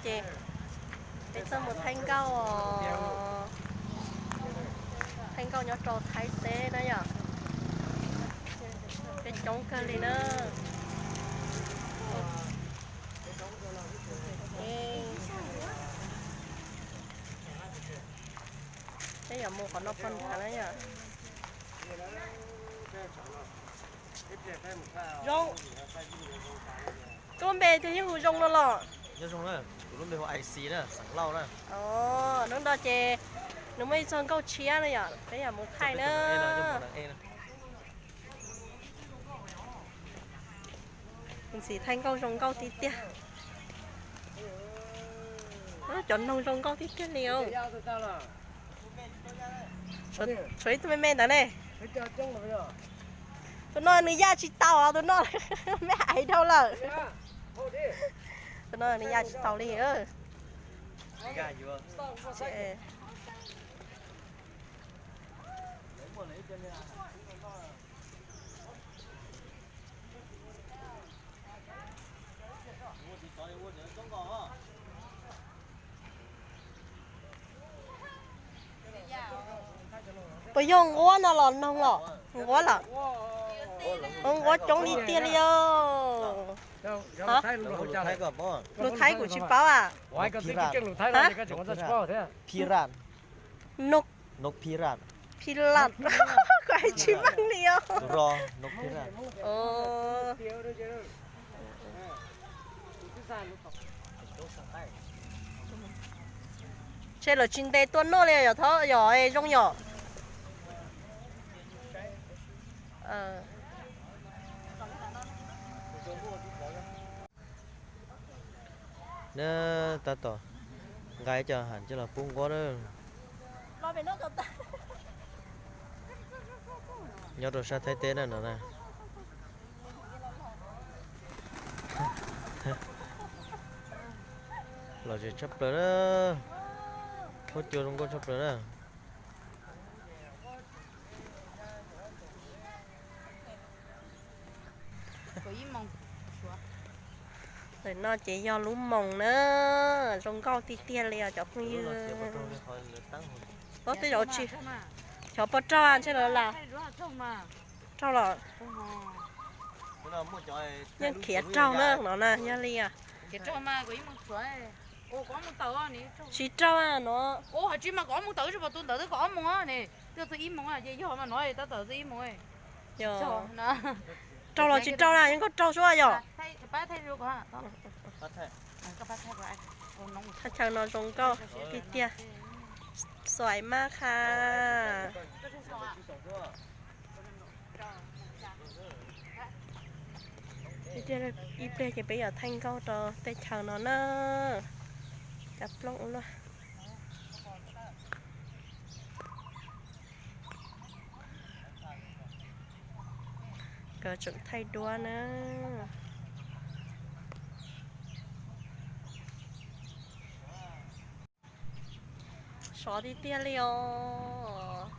Ces peb txoj mus thaij nkauj, thaij nkauj nyob rau Thaib teb na yom. Peb coob kawg li na. Peb yuav mus qhov no poj nrag na yom. Zoo, koj lub npe tiag yeej hu Zoo no los? Hnub no ces nws muaj ib txoj nkauj tshiab na yom, peb yuav mus thaij na. Ntxim thaij nkauj zoo nkauj tiag tiag. Cov noog zoo nkauj tiag tiag li os. Tshuav ib tug me me ntawd ne. Tus no nws yaj tsis tau, tus no me aiv dhau lawm. Tus no nws yaj tsis tau li. Puas yog nquab no los noog los? Nquab los? Nquab coob li tiag li os. Lus Thaib kuv tsis paub a. Phi ras. Noj phi ras. Phi ras. Kuv hais tsis meej li os. Ntshe lawv tsis ntes tua noj li yom, yog zoo yom. Neb tab tom nqa cov ham coj los pub nquab na. Nyob rau sab Thaib teb na no na. Lom zem tshaj plaws na. Huab cua zoo nkauj tshaj plaws na. Ntawm no ces yog lub moos na, zoo nkauj tiag tiag li os cov phooj ywg. Ob tej zaum tsis, xyov puas raug ntshe lawv lam raug los. Yeej khiav raug na no na, yog li os. Tsis raug no. Raug los tsis raug na, yeej koj raug suab yom. Thaj chaw no zoo nkauj tiag tiag. Xuaim mab kha. Ib pliag ces peb yuav thaij nkauj rau tej chaw no na. Cov plooj ua luaj. Nkawd tseem thaij duab na. Sov tiag tiag li os.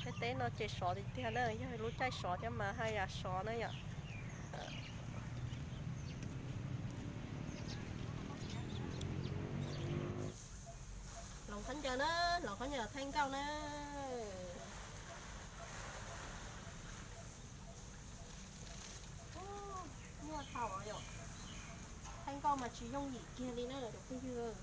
Thaib teb no ces sov tiag tiag na, yog lub caij sov thiab mas haj yam sov na yom. Hloov khaub ncaws na, hloov khaub ncaws thaij nkauj na. Muaj thaum yom, thaij nkauj mas tsis yooj yim kiag li na cov phooj ywg.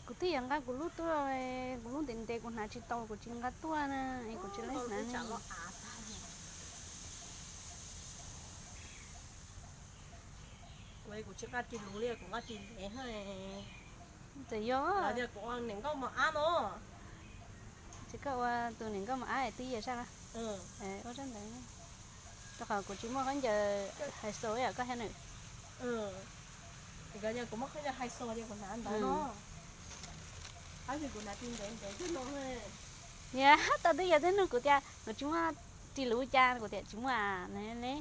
Kuv twb yuav nqa kuv lub tuaj, kuv lub ntev ntev kuv hnav tsis tau kuv tsis nqa tuaj na, kuv tsis laib hnav ne. Kuv tsis nqa ris luv li, kuv nqa ris ntev. Txawm yog tias kuv ua niam nkauj mos ab no. Tsis koj ua tus niam nkauj mos ab twb yias sab ua sab ntawd. Rau qhov kuv tsis muaj khaub ncaws hais xo yom koj thiab nws. Kuv muaj khaub ncaws hais xo ces kuv hnav ntawd no. Tab sis kuv hnav ris ntev ntev xwb no. Niam tau twb yog twb nug kuv tias kuv tsis muaj ris luv cas, kuv tias tsis muaj ne.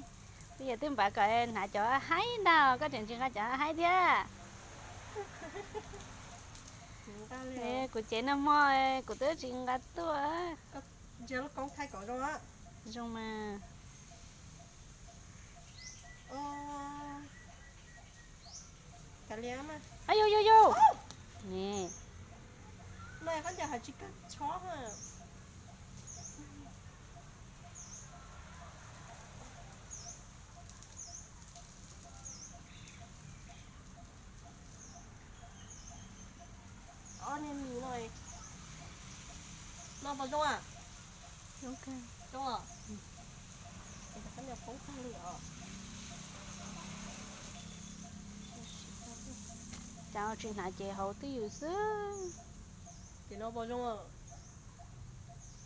Twb yog twb npav kom hnav cov haib ntag, koj tseem tsis nqa cov haib thiab. Kuv cev nag hmo kuv twb tsis nqa tuaj. Zoo mas. Ay, yus, yus, yus. Ne. Cas tsis hnav ces hauv twj ywm xwb. Ces no pom zoo.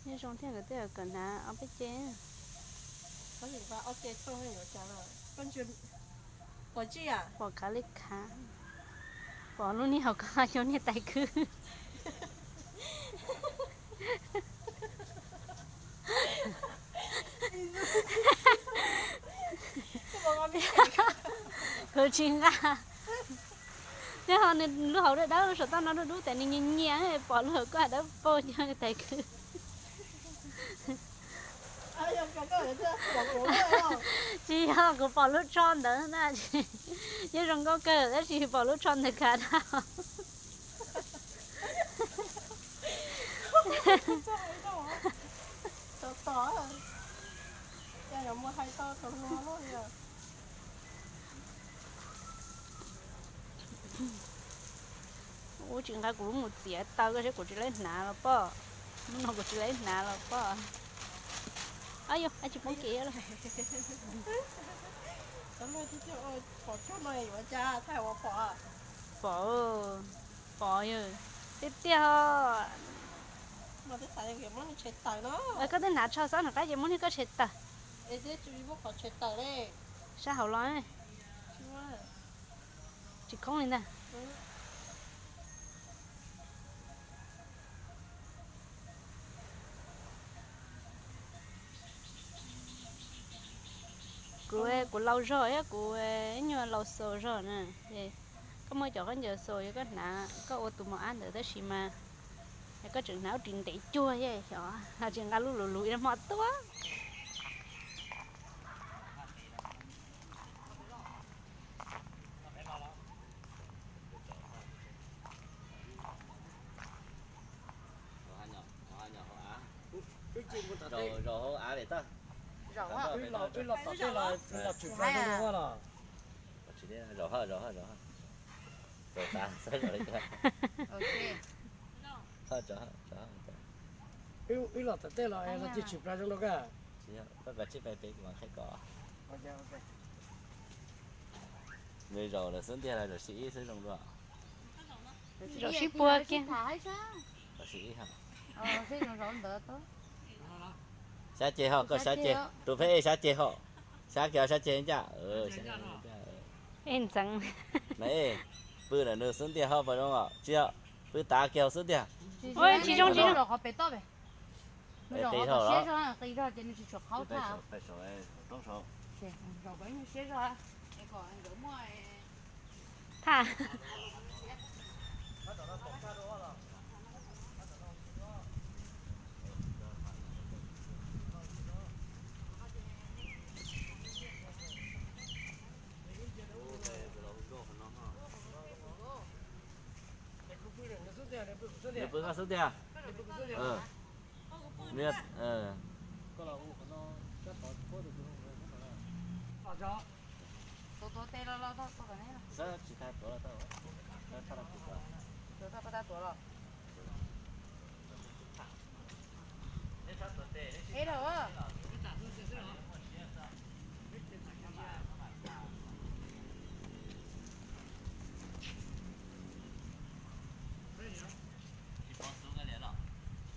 Nyob zoo thiab, nkawd twb yog kom hnav ob peb ce. Pom khav li khav, pom lub niag hauv ko cov niag tais khwb. Kuv tsis nqa. Nyob ho nws lub hauv dawb dawb, saum toj no dub dub, tas nws nyias nyias, pom lub hauv ko dawb paug cov tais khwb. Tsis yog, kuv pom lub tsho ntawd na. Nyob zoo nkauj kawg tab sis pom lub tsho ntawd khav dhau. Ub, tsis nqa kuv lub mus txiav taw koj seb kuv tsis laib hnav los pob. Hnub no kuv tsis laib hnav los pob. Ab yus, ab tsis poob kev lawm. Pom, pom, pom yus tiag tiag. Koj twb hnav tsho xob nram qab ces muab niag koj tshem tawm. Sab hauv los tsis khoob li ntag. Kuv, kuv laus zog thiab, kuv ib nyuag laus xaus zog na. Koj muaj cov khaub ncaws xaus, yog koj hnav koj ua tus mos ab ntawd tab sis mas koj tseem hnav ub ris ntev cuag thiab, xyov tsis nqa lub luv luv ib hmo tuaj. Zaum hauv av li tag. Wb los tom tej los tshwm plaws zoo no los. Zaum, zaum, zaum. Wb los tom tej los los tsis tshwm plaws zoo no koj. Nws zaum lawm xwb ntiag los zaum sib ib xwb zoo dua. Zaum sib puag kiag. Sib ib. Sab ceg ho, koj sab ceg, tus pheb ej sab ceg ho. Sab kiag sab ceg ncaj. Ej ntxeev. Mas ej, pw ntawm nws xwb ntiag ho puas zoo os? Tsis yog, pw tav kiag hauv xwb ntiag. Ua tsis zoo, tsis zoo. Qis ho los. Thaj. Nws pw koj xub ntiag. Nws, tsis tau tuav los tau.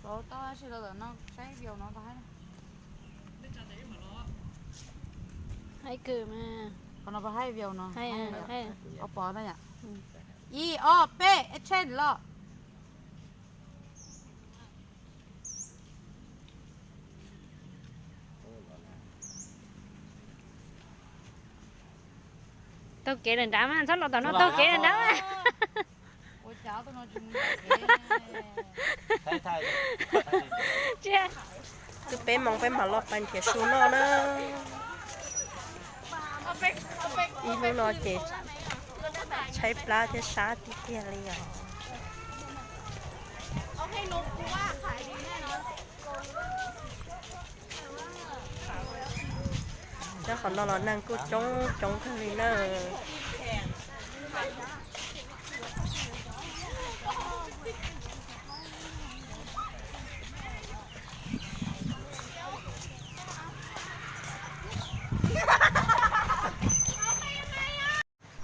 Tau tab sis los ntawm no saib video no tau hais. Hais kawg mas. Qhov no puas hais video no? Hais, hais. Ua pov ntag yom. Ib ob peb, action los. Taug kev lawm nrad mas, txhob los tom no, taug kev lawm nrad mas. Twb peb moos peb mam los pais nrhiav su noj na. Ib hnub no ces Tshaib plab thiab sab tiag tiag li os. Nyob qhov no los neeg kuj coob coob kawg li na.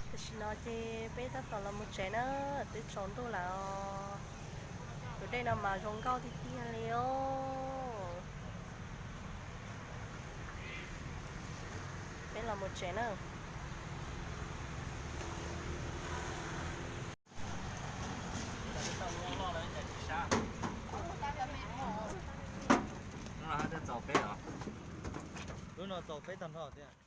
Tam sim no ces peb tab tom los mus tsev na, twb tsaus ntuj lawm os. Tus dej no mas zoo nkauj tiag tiag li os. Peb los mus tsev na. Lub no txaus peb tag nrho thiab.